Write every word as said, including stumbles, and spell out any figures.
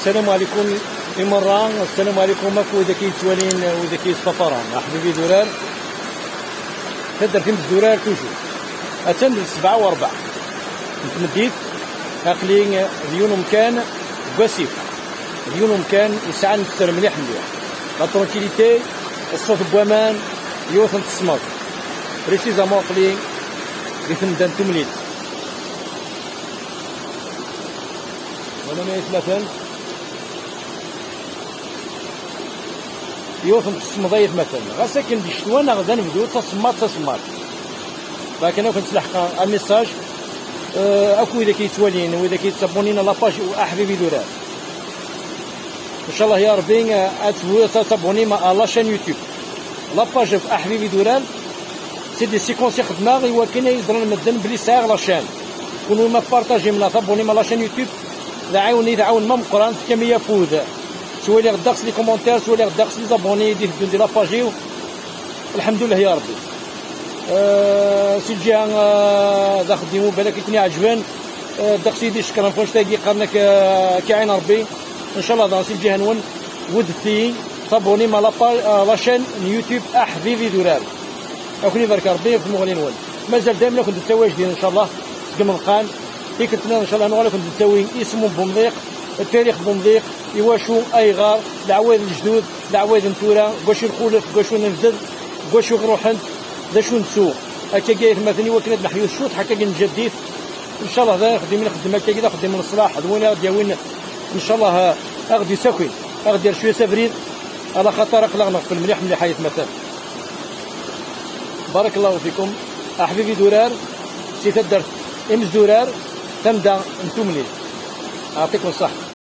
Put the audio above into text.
السلام عليكم إمرا، السلام عليكم أكو ذاك يتوالين وذاك يتفطران. أحبابي ذرار، تدر في الزرار توجو. أتم السبعة وربع. نتمديت أقلي ديون مكان قاسيف. ديون مكان يسعى نفسر مليح مليح. لا ترونكيليتي، الصوت بوامان، يوث نتصمد. بريسيزامون أقلي دي ثمدان تومليت. ولا ما يثلاثن. Yiwet n tsemḍayt, مثلا ɣas akken d ccetwa neɣ d anebdu, d tasemmaḍt, d tasemmaḍt. Lakin ad kent-slaḥqeɣ amessage, euh, akk widak yettwalin, widak yettabunin à la page Aḥbibi d urar. Ncallah ya Rebbi, euh, ad tbu-, ad tabunim à la chaîne YouTube. La page Aḥbibi d urar, c'est des séquences i xedmeɣ i wakken ay ẓren medden belli sɛiɣ la chaîne. Kunwi ma partajim neɣ tabunim à la chaîne YouTube, d aɛiwen i tɛawen ma meqqran, tefkam-iyi afud. Ttwaliɣ ddeqs les commentaires, ttwaliɣ ddeqs les abonnés i d-iteddun di la page-iw. Lḥemdullah ya Rebbi. Euh, si lǧiha, euh, d axeddim ubalak i ken-iɛeǧben. Euh, ddeqs i d-icekkren f wannect-agi qqaren-ak, euh, ak iɛin Rebbi. Ncallah daɣen si lǧiha-nwen, weddet-iyi, tabunim à la pa-, à la chaîne n YouTube Aḥbibi d urar. Ad ken-ibarek Rebbi ɣef tmuɣli-nwen. Mazal daymen ad kent-nettawi ajdid ncallah deg imeḍqan. Tikkelt-nniḍen ncallah nuɣal ad kent-nettawi isem n Bumḍiq, tarix n Bumḍiq, iwacu, ayɣer, leɛwayed n lejdud, leɛwayed n tura, deg wacu nxulef, deg wacu nebded, deg wacu ɣ-ruḥent, d acu nettu. Akkagi ay atmaten i wakken ad neḥyu cwiṭ ḥakkagi n tjaddit. Ncallah d axeddim i nxeddem akkagi d axeddim n ṣṣlaḥ, d win i ɣ-d-yawin ncallah a ɣ-d-isakin, a ɣ-d-yerr cwiya s abrid, ala xaṭer aql-aɣ neɣfel mliḥ mliḥ ay atmaten. Barakallahu fikum. Aḥbibi d urar, si taddart Imezdurar, tamda n Tumlil. Ɛṭikum ṣṣaḥ.